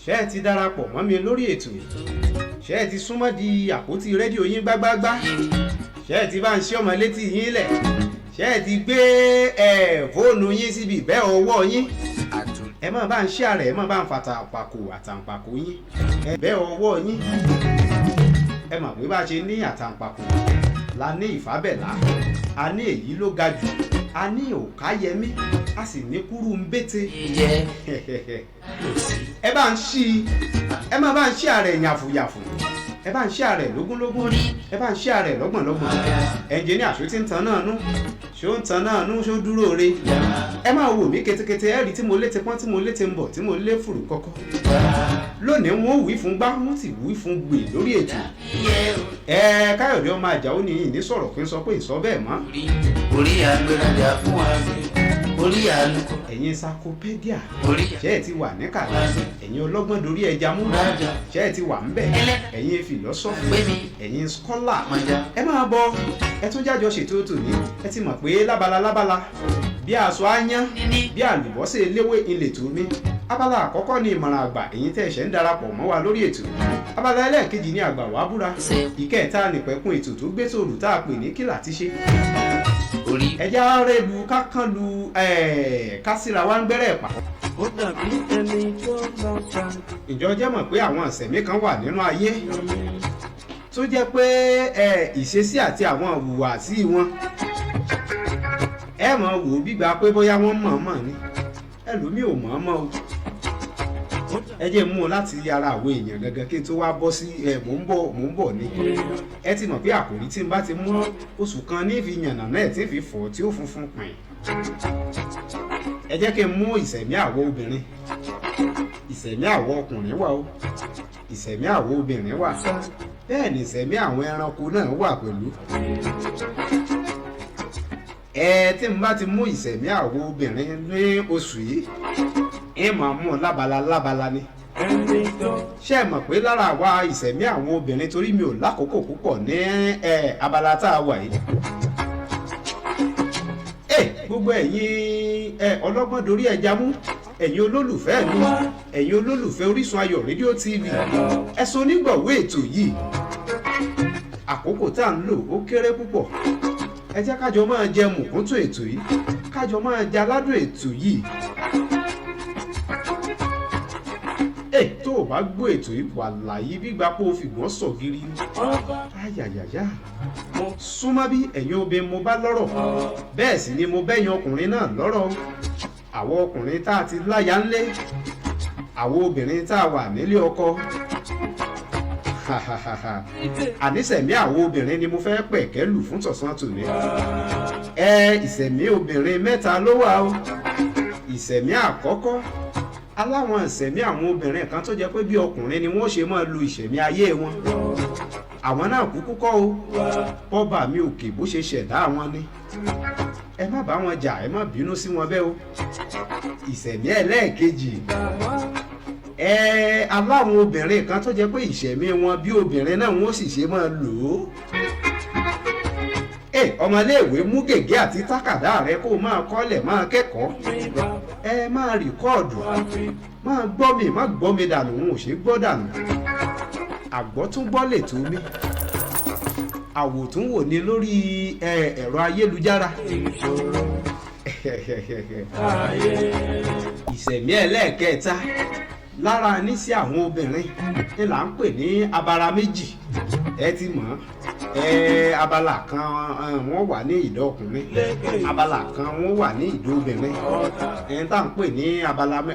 Ṣé ẹ ti darapọ̀ mọ́ mi lórí ètò yìí? Ṣé ẹ ti súnmọ́ di àpótí rédíò yín gbágbágbá? Ṣé ẹ ti bá ń ṣí ọmọ létí yín lẹ̀? Ṣé ẹ ti gbé fóònù yín síbi ìbẹ́ ọwọ́ yín? Ẹ má bá ń ṣí àrẹ̀, ẹ má bá ń fàtàpàkò àtàǹpàkò yín ẹ bẹ́ ọwọ́ yín. Ẹ mọ̀ pé bá a ṣe ní àtàǹpàkò la ní ìfábẹ̀lá, a ní èyí ló ga jù, a ní òkáyẹmí, a sì ní kúrú ń bété. Ẹ bá ń ṣí i, ẹ má bá ń ṣí àrẹ̀ yàfùyàfù, ẹ bá ń ṣí àrẹ̀ lógúnlógún, ẹ bá ń ṣí àrẹ̀ lọ́gbọ̀nlọ́gbọ̀n. Ẹnjìníà, ṣó ti ń tan náà nú? Ṣó ń tan náà nú? Ṣó dúró re? Ẹ máa wò mí ketekete, ẹ rí tí mo létí pọ́n, tí mo létí ń bọ̀, tí mo lé fùrù kọ́kọ́. Lónìí, wọn ò wí fún gbá, wọn sì wí fún gbè lórí ètò. Ẹ Káyọ̀dé ọmọ Àjàó ní ìní sọ̀rọ̀ kí n sọ pé ìsọ bẹ́ẹ̀ mọ́. Orí agbérajà fún àgbẹ̀, orí àlùkò. Ẹ̀yin sakopedia, orí ṣé ẹ ti wà níkàlẹ̀? Ẹ̀yin ọlọ́gbọ́n dorí ẹja mú, ṣé ẹ ti wà ńbẹ̀? Ẹ̀yin philosophy, ẹ̀yin scholar, ẹ máa bọ̀, ẹ tún jájọ ṣètò tòní. Ẹ ti mọ̀ pé lábala lábala bí aṣọ áyán bí àlùbọ́sẹ̀ eléwé ilẹ̀ tó mi. Abala àkọ́kọ́ ni ìmọ̀ràn àgbà, èyí tẹ́ ẹ̀ṣẹ̀ ń darapọ̀ mọ́ wa lórí ètò. Abala ẹlẹ́ẹ̀kejì ni àgbà wàá búra. Ìkẹta nìpẹ̀kun ètò tó gbé tòrú tá a pè ní kílà ti ṣe. Orí. Ẹja rẹ̀ lu kákan lu kásíra wa ń gbẹ́rẹ́ pa. Ó dàbí ẹni tó lọ sa. Ìjọ jẹ́ mọ̀ pé àwọn ìṣẹ̀mí kan wà nínú ayé tó jẹ́ pé ìṣesí àti àwọn ìhùwàsí wọn, ẹ mọ̀ wò ó gbígba pé bóyá wọ́n mọ̀ọ́mọ̀ ni. Ẹlòmíì ò mọ̀ọ́mọ̀ o. Ẹ jẹ́ mú un láti ara àwọn èèyàn gangan kí n tó wá bọ́ sí ẹ. Mò ń bọ̀, mò ń bọ̀ ni. Ẹ ti mọ̀ pé àkòrí tí n bá ti mú, oṣù kan ní fi yànnà náà tí fi fọ̀ tí ó funfun pìn. Ẹ jẹ́ kí n mú ìṣẹ̀mí àwọ̀ obìnrin. Ìṣẹ̀mí àwọ̀ ọkùnrin wà o, ìṣẹ̀mí àwọ̀ obìnrin wà, bẹ́ẹ̀ ni ìṣẹ̀mí àwọn ẹranko náà wà pẹ̀lú. Ẹ tí n bá ti mú ìṣẹ̀mí àwọ̀ obìnrin ní oṣù yìí, ẹ máa mú un lábala lábala ni. Ẹni tó Ṣé ẹ mọ̀ pé lára àwa ìṣẹ̀mí àwọn obìnrin, torí mi ò lákòókò púpọ̀ ní abala tá a wà yìí, ẹ gbogbo ẹ̀yin ọlọ́gbọ́n dorí ẹja mú, ẹ̀yin olólùfẹ́ mi, ẹ̀yin olólùfẹ́ Orísun Ayọ̀ Rédíò TV, ẹ sọ onígbọ̀wé ètò yìí. Àkókò tá à ń lò ó kéré púpọ̀. Ẹ jẹ́ kájọ máa jẹ mùkúntù ètò yìí, kájọ máa jẹ aládùn ètò yìí. Ẹ tó o bá gbọ́ ètò yìí, wà láyé gbígbà pé o fìgbọ́n sọ̀gìrì ni. Ọba. Ayàyàyà, súnmọ́ bí ẹ̀yin obìnrin mo bá lọ́rọ̀, bẹ́ẹ̀ sì ni mo bẹ́yìn ọkùnrin náà lọ́rọ̀. Àwọn ọkùnrin tá a ti láya ńlé, àwọn obìnrin tá a wà nílé ọkọ, àníṣẹ̀mí àwọn obìnrin ni mo fẹ́ pẹ̀kẹ́ lù fún tọ̀sán tòní. Ẹ ìṣẹ̀mí obìnrin mẹ́ta ló wà o. Ìṣẹ̀mí àkọ́kọ́, aláwọn ìṣẹ̀mí àwọn obìnrin kan tó jẹ́ pé bí ọkùnrin ni wọ́n ṣe máa lu ìṣẹ̀mí ayé wọn. Àwọn náà kúkú kọ́ o, bọ́ba mi òkè bó ṣe ṣẹ̀dá wọn ni. Ẹ má bá wọn jà, ẹ má bínú sí wọn bẹ́ẹ̀ o. Ìṣẹ̀mí ẹlẹ́ẹ̀kejì, ẹ aláwọn obìnrin kan tó jẹ́ pé ìṣẹ̀mí wọn bí obìnrin náà wọ́n sì ṣe máa lò ó. Ẹ ọmọléèwé, mú gègé àti tákàdá rẹ kó o máa kọ́lẹ̀, máa kẹ́kọ̀ọ́, ẹ máa record, máa gbọ́ mi, má gbọ́ mi dànù. Òun ò ṣe gbọ́ dànù. Àgbọ́túngbọ́ lè tó mi, àwòtúnwò ni lórí ẹ̀rọ ayélujára. Ìṣòro ayé. Ìṣẹ̀mí ẹlẹ́ẹ̀kẹta lára níṣẹ́ àwọn obìnrin ni là ń pè ní abara méjì. Ẹ ti mọ̀ ẹ, abala kan wọ́n wà ní ìdọ̀ ọkùnrin, abala kan wọ́n wà ní ìdọ̀ obìnrin. Ẹni tá à ń pè ní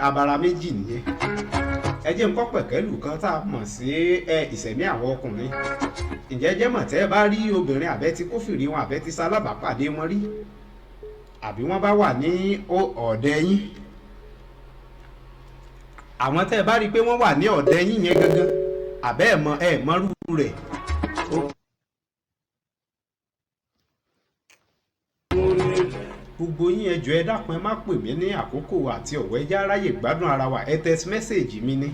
abara méjì nìyẹn. Ẹ jẹ́ nǹkan pẹ̀kẹ́lù kan tá a mọ̀ sí ìṣẹ̀mí àwọn ọkùnrin. Ǹjẹ́ jẹ́ mọ̀, tẹ́ ẹ bá rí obìnrin àbẹ́ tí kófìrí wọn, àbẹ́ tí sálábàápàdé wọn rí, àbí wọ́n bá wà ní ọ̀dẹ̀ yín, àwọn tẹ́ ẹ bá rí i pé wọ́n wà ní ọ̀dẹ̀ yín yẹn gangan, àbẹ́ ẹ̀ mọ ẹ̀ mọ́rú rẹ̀. Gbogbo yín, ẹ jọ̀ọ́, ẹ dákun, ẹ má pè mí ní àkókò àti ọ̀wọ́. Ẹ jẹ́ aráyè gbádùn ara wa. Ẹ text message mi ní,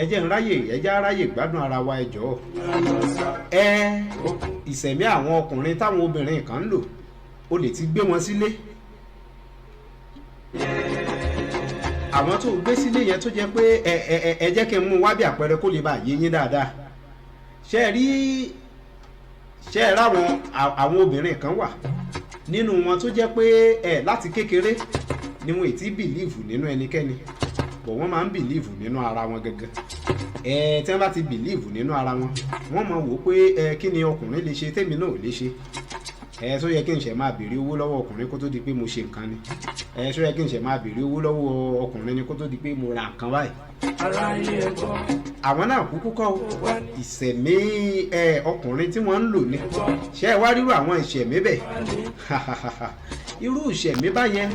ẹ jẹ́ ń ráyè, ẹ jẹ́ aráyè gbádùn ara wa, ẹ jọ̀ọ́. Ẹ ìṣẹ̀mí àwọn ọkùnrin táwọn obìnrin kan ń lò, o lè ti gbé wọn sílé. Àwọn tó gbé sílé yẹn tó jẹ́ pé ẹ ẹ ẹ ẹ jẹ́ kí n mú wá bí àpẹẹrẹ kó lè bá yé yín dáadáa. Ṣé ẹ rí, ṣé ẹ ráwọn àwọn obìnrin kan wà nínú wọn tó jẹ́ pé láti kékeré ni wọn ì tí believe nínú ẹnikẹ́ni, bọ̀ wọ́n máa ń believe nínú ara wọn gangan. Tí wọ́n bá ti believe nínú ara wọn, wọ́n máa wò ó pé kí ni ọkùnrin lè ṣe tèmi náà ò lè ṣe? Tó yẹ kí n ṣe máa béèrè owó lọ́wọ́ ọkùnrin kó tó di pé mo ṣe nǹkan ni? Tó yẹ kí n ṣe máa béèrè owó lọ́wọ́ ọkùnrin ni kó tó di pé mo ra nǹkan báyìí? Aráyé ẹ gbọ́. Àwọn náà kúkú kọ́ o, ìṣẹ̀mí ọkùnrin tí wọ́n ń lò ní. Ṣé ẹ wá rírú àwọn ìṣẹ̀mí bẹ́ẹ̀? Irú ìṣẹ̀mí báyẹn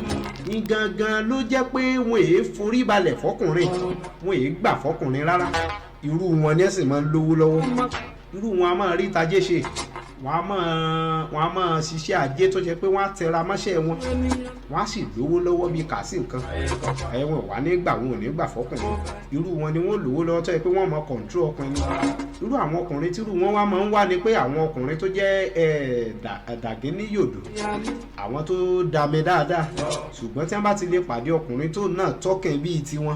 ní gangan ló jẹ́ pé wọn èé forí balẹ̀ fọkùnrin, wọn èé gbà fọkùnrin rárá. Irú wọn ní ẹ̀sìn máa ń lówó lọ́wọ́. Irú wọn a máa rí tajé ṣe, wọn a máa ṣiṣẹ́ ajé tó jẹ́ pé wọ́n á tẹra mọ́ṣẹ́ wọn, wọ́n á sì lówó lọ́wọ́ bíi kà sí nǹkan. Wọn wà nígbà wọn ò ní gbà fọkùnrin. Irú wọn ni wọ́n lówó lọ́wọ́ tó yẹ pé wọ́n mọ control ọkùnrin. Irú àwọn ọkùnrin tírú wọn wá máa ń wá ni pé àwọn ọkùnrin tó jẹ́ dàgínní yòdò, àwọn tó dami dáadáa, ṣùgbọ́n tí wọ́n bá ti lè pàdé ọkùnrin tó náà tọ́kìn bíi tiwọn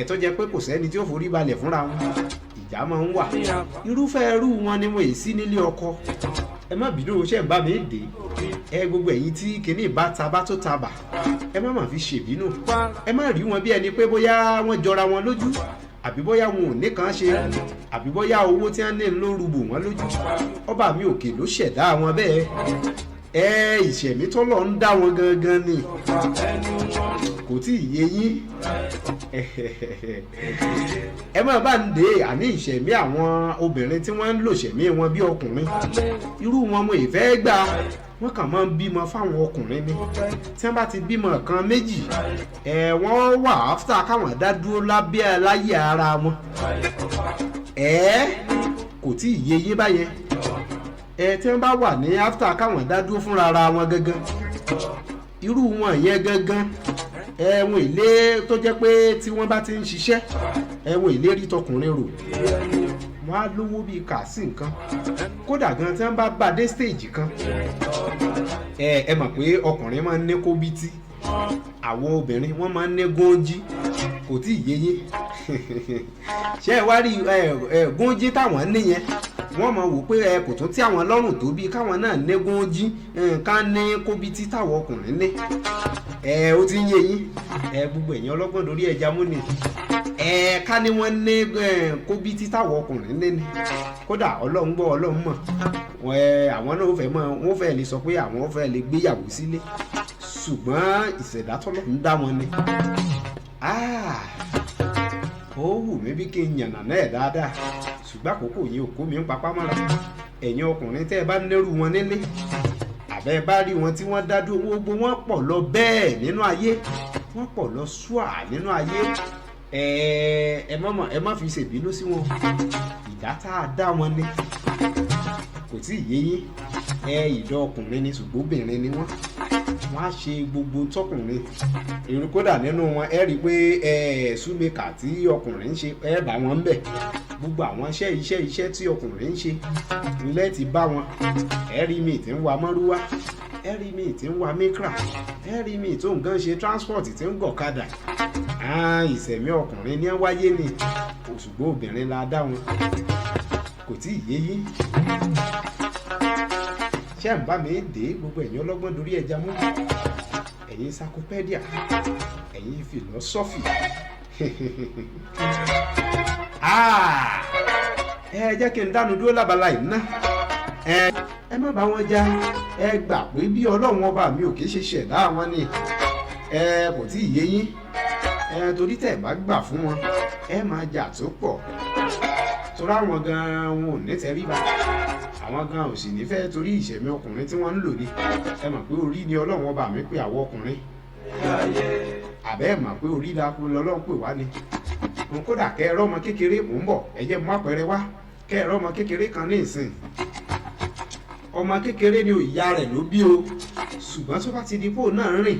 tó jẹ́ pé kò sẹ́ni tí ó forí balẹ̀ fúnra wọn, ìjà máa ń wà. Irúfẹ́ irú wọn ni wọ́n èyí sí nílé ọkọ. Ẹ má bínú o, ṣe ń bá mi dé? Gbogbo ẹ̀yin tí kinní bá ta bá tó ta bà, ẹ má má fi ṣèbínú. Ẹ má rí wọn bí ẹni pé bóyá wọ́n jọra wọn lójú, àbí bóyá wọn ò ní kàn ṣe, àbí bóyá owó tí wọ́n ní ló rúbù wọn lójú. Ọba mi òkè ló ṣẹ̀dá wọn bẹ́ẹ̀. Ìṣẹ̀mí tọ́lọ̀ ń dá wọn gangan ni kò tí ì yé yín. Ẹ má bá ń dé àní ìṣẹ̀mí àwọn obìnrin tí wọ́n ń lò ṣẹ̀mí wọn bí ọkùnrin, irú wọn mo ìfẹ́ gbà. Wọ́n kàn máa ń bímọ fáwọn ọkùnrin ni. Tí wọ́n bá ti bímọ kan, méjì, wọ́n wà áfítà káwọn dá dúró lábẹ́ láyé ara wọn. Kò tí ì yé yín báyẹn. Tí wọ́n bá wà ní áfítà káwọn dá dúró fúnra ara wọn gangan, irú wọn yẹn gangan, ẹ̀wọ̀n ilé tó jẹ́ pé tí wọ́n bá ti ń ṣiṣẹ́, ẹ̀wọ̀n ilé rí tọkùnrin rò, wọ́n á lówó bíi kà sí nǹkan. Kódà gan, tí wọ́n bá bá dé stage kan, ẹ mọ̀ pé ọkùnrin máa ń ní kóbítí, àwọn obìnrin wọ́n máa ń ní góńjí. Kò tí ì yé yín. Ṣé ẹ wá rí ẹ ẹ góńjí táwọn níyẹn, wọ́n máa wò pé kò tún tí àwọn lọ́rùn tó bí káwọn náà ní góńjí, ká ní kóbítí táwọn ọkùnrin ní. Ó ti ń yé yín. Gbogbo ẹ̀yin ọlọ́gbọ́n lórí ẹja mú ni ká ní wọ́n ní kóbítí táwọn ọkùnrin ní ni. Kódà, Ọlọ́run gbọ́, Ọlọ́run mọ̀ wọ́n. Àwọn náà ó fẹ́ mọ̀, wọ́n fẹ́ lè sọ pé àwọn fẹ́ lè gbéyàwó sílé, ṣùgbọ́n ìṣẹ̀dá tọ́lọ́ ń dá wọn ni. Ah, ó wù mí bí kí n yànnà náà dáadáa, ṣùgbọ́n àkókò yìí ò kó mi ń papá mọ́ra. Ẹ̀yin ọkùnrin tẹ́ ẹ bá nírú wọn nílé, àbẹ́ bá rí wọn tí wọ́n dá dúró, gbogbo wọn pọ̀ lọ bẹ́ẹ̀ nínú ayé, wọ́n pọ̀ lọ ṣùà nínú ayé. Ẹ má mọ̀, ẹ má fi ṣèbínú sí wọn. Ìdá tá a dá wọn ni kò tí ì yé yín. Ìdá ọkùnrin ni, ṣùgbọ́n obìnrin ni wọ́n. Wọ́n á ṣe gbogbo tọkùnrin èrò. Kódà nínú wọn, ẹ rí i pé ṣúmẹ́kà tí ọkùnrin ń ṣe, ẹ bá wọn ń bẹ̀. Gbogbo àwọn iṣẹ́ iṣẹ́ iṣẹ́ tí ọkùnrin ń ṣe ilé ti bá wọn. Ẹ rí mi tí ń wa mọ́rúwá, ẹ rí mi tí ń wa mikra, ẹ rí mi tó nǹkan ṣe transport, tí ń gọ̀kadà. Ìṣẹ̀mí ọkùnrin ní wáyé ni, ṣùgbọ́n obìnrin la dá wọn. Kò tí ì yé yín. Ṣé ń bá mi dé? Gbogbo ẹ̀yin ọlọ́gbọ́n dorí ẹja mú, ẹ̀yin encyclopedia, ẹ̀yin philosophy, ẹ jẹ́ kí n dánu dúró lábala yìí ná. Ẹ má bá wọn já. Ẹ gbà pé bí Ọlọ́run ọba mi ò kì í ṣe ṣẹ̀dá wọn ni. Kò tí ì yé yín. Torí tẹ̀ bá gbà fún wọn, ẹ máa jà tó pọ̀, torí àwọn gan-an wọn ò ní tẹríba, àwọn gan ò sì ní fẹ́, torí ìṣẹ̀mí ọkùnrin tí wọ́n ń lò ní. Ẹ mọ̀ pé orí ni Ọlọ́run ọba mi pé àwọn ọkùnrin, àbẹ́ ẹ̀ mọ̀ pé orí la kú lọ́lọ́run pè wá ni? N kódà kẹ́ ẹ rọ́mọ kékeré, mò ń bọ̀, ẹ jẹ́ mú àpẹẹrẹ wá. Kẹ́ ẹ rọ́mọ kékeré kan ní ìsìn, ọmọ kékeré ni, ìyá rẹ̀ ló bí o, ṣùgbọ́n tó bá ti di pò náà rìn,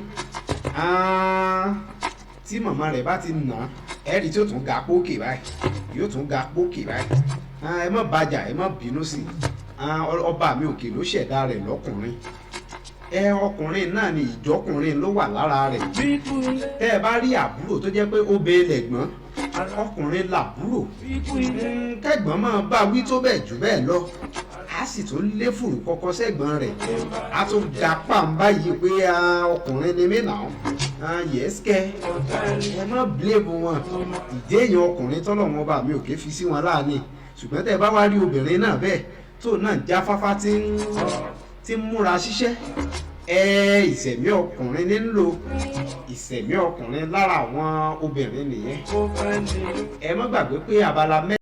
tí màmá rẹ̀ bá ti nà á, ẹ rí tí ó tún ga pókè báyìí, yóò tún ga pókè báyìí. Ẹ má bàjà, ẹ má bínú sí i. Ọba mi òkè ló ṣẹ̀dá rẹ̀ lọ́kùnrin. Ẹ ọkùnrin náà ni, ìjọkùnrin ló wà lára rẹ̀. Bíkú ilé. Tẹ́ ẹ bá rí àbúrò tó jẹ́ pé ó bẹ lẹ̀gbọ́n, ọkùnrin làbúrò. Bíkú ilé. Kẹ́gbọ́n máa bá wí tó bẹ́ẹ̀ jù bẹ́ẹ̀ lọ, a sì tún lé fùrù kọ́kọ́ sẹ́gbọ́n rẹ̀, a tún ga pàǹbá yìí pé, "Ah, ọkùnrin ni mí náà." Yẹ́sìkẹ́, ẹ má blame wọn. Ìdéyàn ọkùnrin tọ́lọ́wọ́n bá mi ò ké fi sí wọn láàánú. Ṣùgbọ́n tẹ́ ẹ bá wá rí obìnrin náà bẹ́ẹ̀ tó náà jáfáfá, tí ń múra ṣiṣẹ́, ẹ ìṣẹ̀mí ọkùnrin ní ń lò, ìṣẹ̀mí ọkùnrin lára àwọn obìnrin nìyẹn. Ó fẹ́ ní. Ẹ má gbàgbé pé abala mẹ́.